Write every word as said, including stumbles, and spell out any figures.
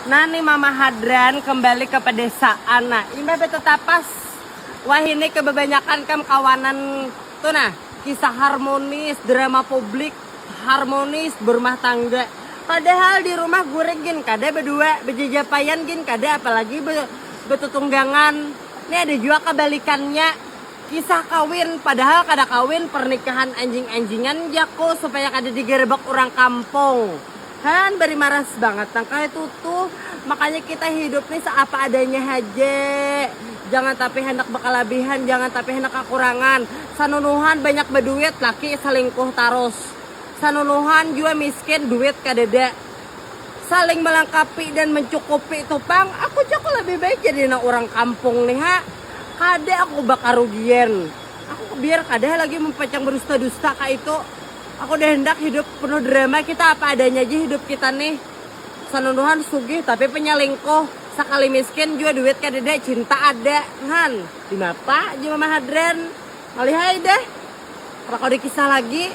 Nah nih Mama Hadran kembali ke pedesaan. Nah, imbah betetapas. Wah, ini kebanyakan kam kawanan tuh nah, kisah harmonis, drama publik, harmonis berumah tangga. Padahal di rumah gurek gin kada berdua, bejejapaian gin kada, apalagi be, betutunggangan. Ini ada juga kebalikannya. Kisah kawin, padahal kada kawin, pernikahan anjing-anjingan jako supaya kada digerebek orang kampung. Han, bari maras banget nang kaya itu tuh. Makanya kita hidup nih seapa adanya haja. Jangan tapi hendak berkelebihan, jangan tapi hendak kekurangan. Sanunuhan banyak berduit, laki selingkuh terus. Sanunuhan juga miskin, duit kadada. Saling melengkapi dan mencukupi tuh pang. Aku jako lebih baik jadi anak orang kampung nih ha. Kada aku bakarugian. Aku biar kada lagi mempacang berdusta-dusta kaya itu. Aku udah hendak hidup penuh drama, kita apa adanya aja hidup kita nih. Sanunuhan sugih tapi penyalingkuh. Sakali miskin juga duit kadada, cinta ada. Han, dimapa aja Mama Hadran. Malihai deh. Kalau kau dikisah lagi.